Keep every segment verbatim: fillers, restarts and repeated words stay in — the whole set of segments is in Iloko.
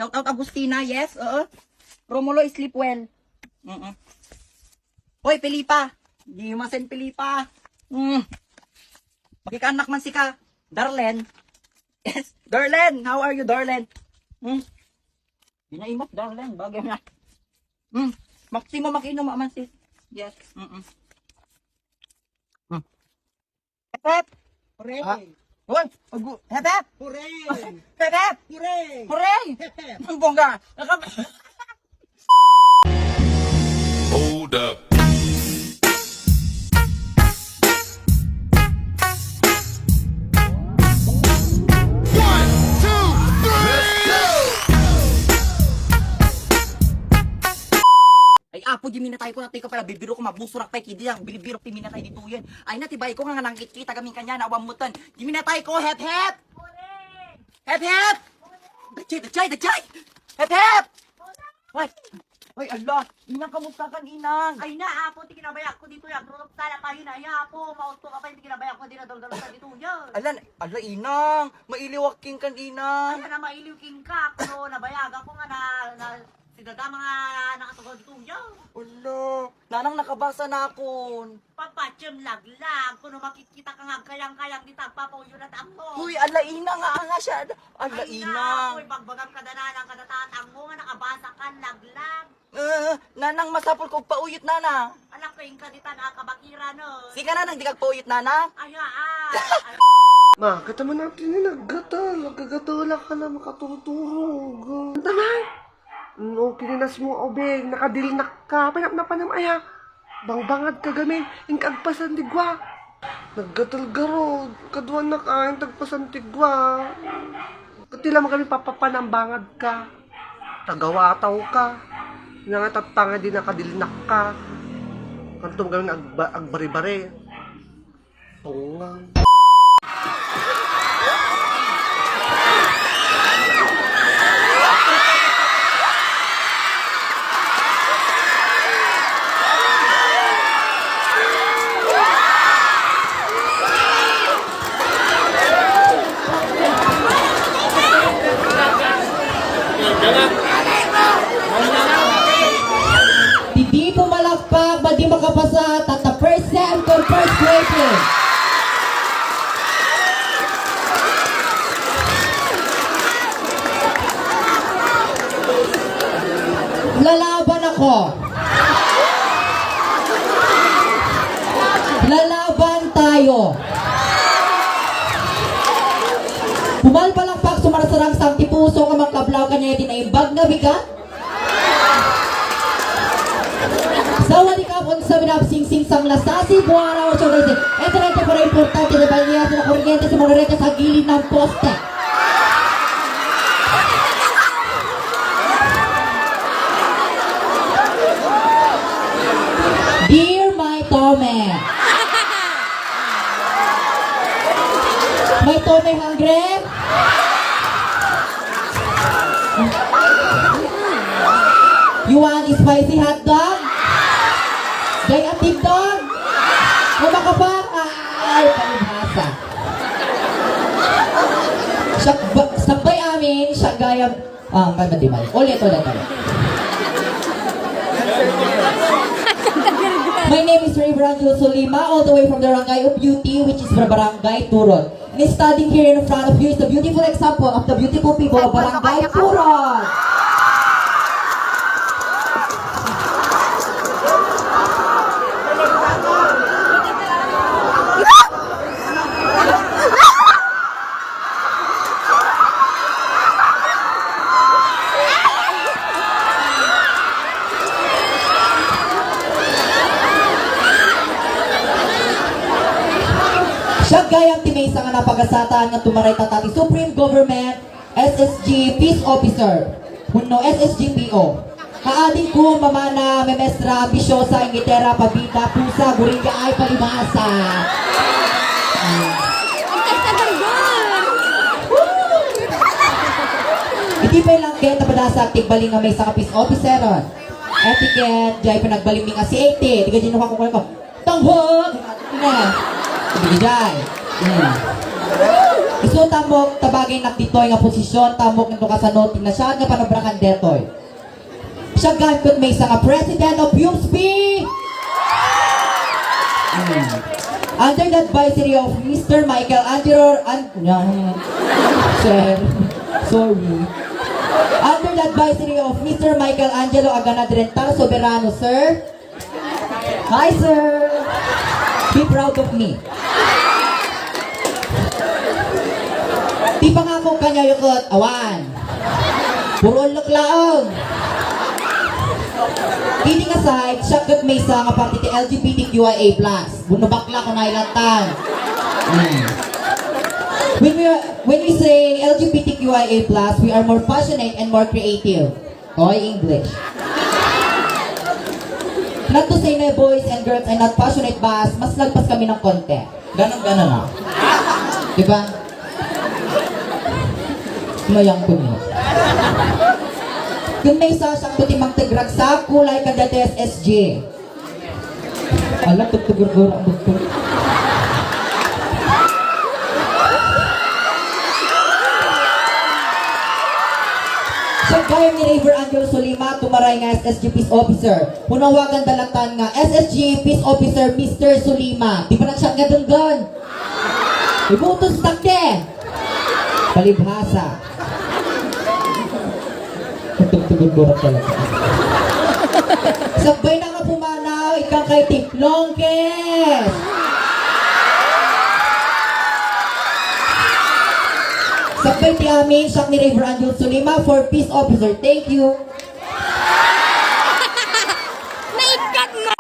Shout out Agustina, yes, oo. Romulo, sleep well. Mm-mm. Hoy, Felipa. Di masen, Felipa. Mm. Makikaanak man sika, Darlene. Yes. Darlene, how are you, Darlene? Hmm? Di na imot, Darlene. Bagay na. Hmm. Maximo, makinom, aman sis. Yes. Mm-mm. Hmm. Hep, hep. Hooray! Ah. Hoy, agu-, hep, hep. Hooray! Hep, hep. Hooray! Hooray! Hep, hep. Ang bongga. Nakap- Hold up. One, two, three. Ay, Apo, di minatay ko, natay ko pala, bibiro ko, mabusurak pa, kidi ang bilibiro, ti minatay ditoyen. Ay, natibay ko nga, nga nangkit-kita gamin kanya, na awan mutan. Di minatay ko, hep, hep! Hep, hep! Dajay, dajay, dajay! Hep, hep! Ay, ay, ala, inang, kamusta kan, inang? Ay na, Apo, ti kinabayak ko ditoy, agrurok sana kayo na, ay, Apo, maunto ka pa, ti kinabayak ko, di na daldal sa ditoy, yan. Ala, ala, inang, mailiw akking kan, inang. Ay, na, mailiw king ka, pero nabayag ako nga na, na, si Dada, mga nakatugaw ditoy, yan. Ala, nanang, nakabasa na akon. Papatiem laglag, kuno makikita ka nga agkayang-kayang di tagpapauyo na tammo. Hoy, ala, inang, nga, nga siya. Ala, ay, inang. Naku, ibagbagam kada nanang, kada tatang mo nga nakabasa kan laglag. Eh, nanang, masapul ko agpauyot, nanang. Ala, peng ka ditan a kabakiran, no? Sika, nanang, di ka agpauyot, nanang? Ay, ah, ay. Ma, kata man natin ni naggatal. Naggagatala ka na, makaturturog. Tama? No, kininas mo, obeng, nakadilnak ka. Panap na panam, aya. Bangbangad ka gamin, inka agpasantigua. Naggatal garud, kaduanak a, inka agpasantigua. Katila mo gamin, papapanambangad ka. Tagawataw ka. Nga nga tattanga, di nakadilnak ka. Kanto mo gamin, agba-, agbari-bari. Tungang. Ti di pumalakpak, madi makapasa, tatta first sem ken first grade. Lalaban ako. Lalaban tayo. Pumalpalakpak, sumarsarang, santi puso nga mangkablaw kaniay ti naimbag nga bigat. Sawadikap, unsa binab, singsing, sangla, sasi, buara, ocho, doce. Ito na ito para importante na balias na kuryente sa mga rete sa gilid ng poste. Dear my Tome. My Tome hungry? You want spicy hot dog? Jay atid dog? O makapang? Ay, palibhasa. Siya, ba-, sabay amin, siya gayam, ah, may madimay. Ulit, ulit, ulit. My name is Reverend Jules Solima, all the way from the Barangay of Beauty, which is Barangay Turot. And standing here in front of you is the beautiful example of the beautiful people of Barangay Turot. Siya gayam ti maysa nga napagasatan nga tumaray tatta ti Supreme Government, S S G Peace Officer, wenno S S G P O. Kaadingko, mamana, memestra, ambisyosa, ingitera, pabida, pusa, guringga, ay, palibasa. Iti pay lang ket napadasa ti agbalin nga maysa nga peace officer. Etiquette, jay pinagbalinmi nga C eighty. Di ka dinuha ko ko. Tanghod! Ina. Di ka jay. Hmm. Isu ta ammok ta bagaynak ditoy nga posisyon, ta ammok no kasano ti nasayaat nga panabrakan detoy. Siak gayam ket maysa nga President of U S P! Mm. Under the advisory of Mister Michael Angelo An-, Sir, sorry. Under the advisory of Mister Michael Angelo Aganad Rentar Soberano, sir. Hi, sir! Be proud of me. Ti pangakok kaniayo ket awan. Puro ullek laeng. Kidding aside, siak ket maysa nga parte ti L G B T Q I A plus. Wenno bakla, kunay latta. Hmm. When we, when we say L G B T Q I A plus, we are more passionate and more creative. Oy, English. Not to say my boys and girls are not passionate, bas, mas lagpas kami ng konti. Ganun, ganun, ah. Diba? Mayang ko niyo. Kung may sasak ko ti mangtegrag sa kulay kadya ti S S G. Ala, tugtugurgura ang bukto. Siak gayam ni River Angel Solima, tumaray nga S S G Peace Officer. Hunawagan dalatan nga S S G Peace Officer, Mister Solima. Di ba nagsiak nga denggen? Ibutos takte! Palibhasa. Tugtugurgura talaga. Sabbay na nga pumanaw, ikkan kay ti Longkes. Sabbay ti amin, siak ni River Angel Solima for peace officer. Thank you. Naikkat na!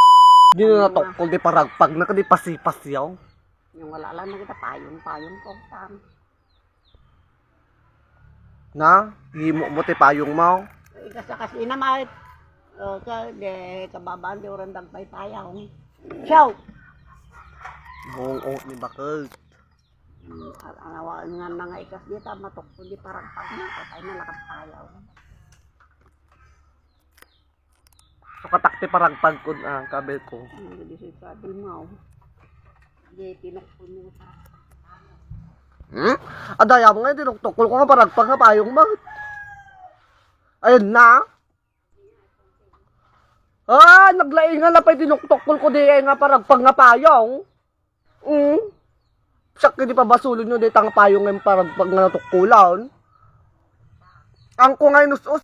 Di na natukkol, di paragpag na, di pasipasyaw. Yung wala lang na kita payong, payong ko, tam. Na, himo mo ti payong mo. Ikas-, kas ina, mait. O, ka, de, kababaan, di orang dagpay payong. Siyaw! Buong ni bakit. Hmm, at anawa nga na nga ikas dita, matukto di parang pag na, patay na nakapayong. So, katak ti paragpag ko, ah, kabil ko. Ano di si sabi mo? Di, tinukpo mo. Hmm? Adayam nga, tinuktukol ko nga paragpag nga payong, bakit? Ayun na. Ah, naglaingan na pay tinuktukol ko di ay nga paragpag nga payong. Hmm? Siak di pabasulon nyo, di tang payong nga paragpag nga natukkulan. Ang ko nga inus-us,